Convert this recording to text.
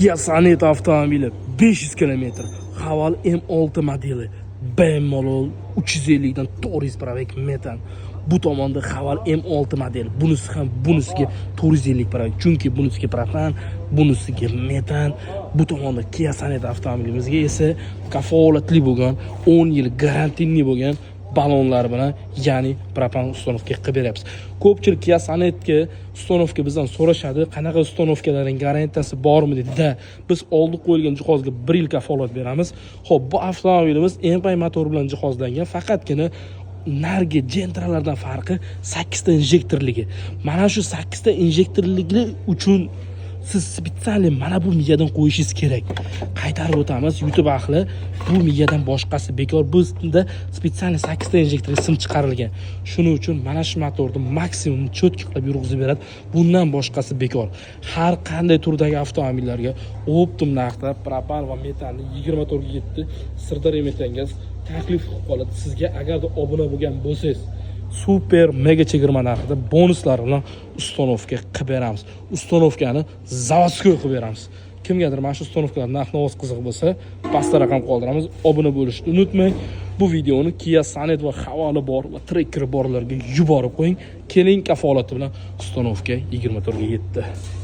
Kia Sonet avtomobili 500 km, Haval M6 modeli bemalol 350 dan 400 пробег metan. Bu tomonda Haval M6 modeli. Bunisi ham bunisiga 450 пробег. Chunki bunisiga propan, bunisiga metan. Bu tomonda Kia Sonet avtomobilimizga esa kafolatli bo'lgan 10 yil гарантийный bo'lgan ballonlar bilan, ya'ni propan установка qilib beryapmiz. Ko'pchilik Kia Sonetga установка bizdan so'rashadi, qanaqa установка larning garantiyasi bormi deydi. Da, biz oldi qo'yilgan jihozga 1 yil kafolat beramiz. Xo'p, bu avtomobilimiz MPI motor bilan jihozlangan, faqatgina narigi Gentralardan farqi 8 ta injektorligi. Mana shu 8 ta injektorligi uchun siz специально mana bu miyadan qo'yishingiz kerak. Qaytarib o'tamiz, YouTube ahli, bu miyadan boshqasi bekor. Bunda специально 8 ta injektor sim chiqarilgan. Shuning uchun mana shu motorni maksimum чётко qilib yurg'izib beradi. Bundan boshqasi bekor. Har qanday turdagi avtomobillarga оптом narxda propan va metanni 24 ga 7 Sirdaryo Metangaz taklif qilib qoladi. Sizga agarda obuna bo'lgan bo'lsangiz, super mega chegirma narxida bonuslar bilan установка qilib beramiz. Установка ni заводской qilib beramiz. Kimgadir mana shu установка lar narx navosi qiziq bo'lsa, pastda raqam qoldiramiz. Obuna bo'lishni unutmang. Bu videoni Kia Sonet va Havali bor va Tracker borlarga yuborib qo'ying. Keling, kafolati bilan установка 24 ga 7.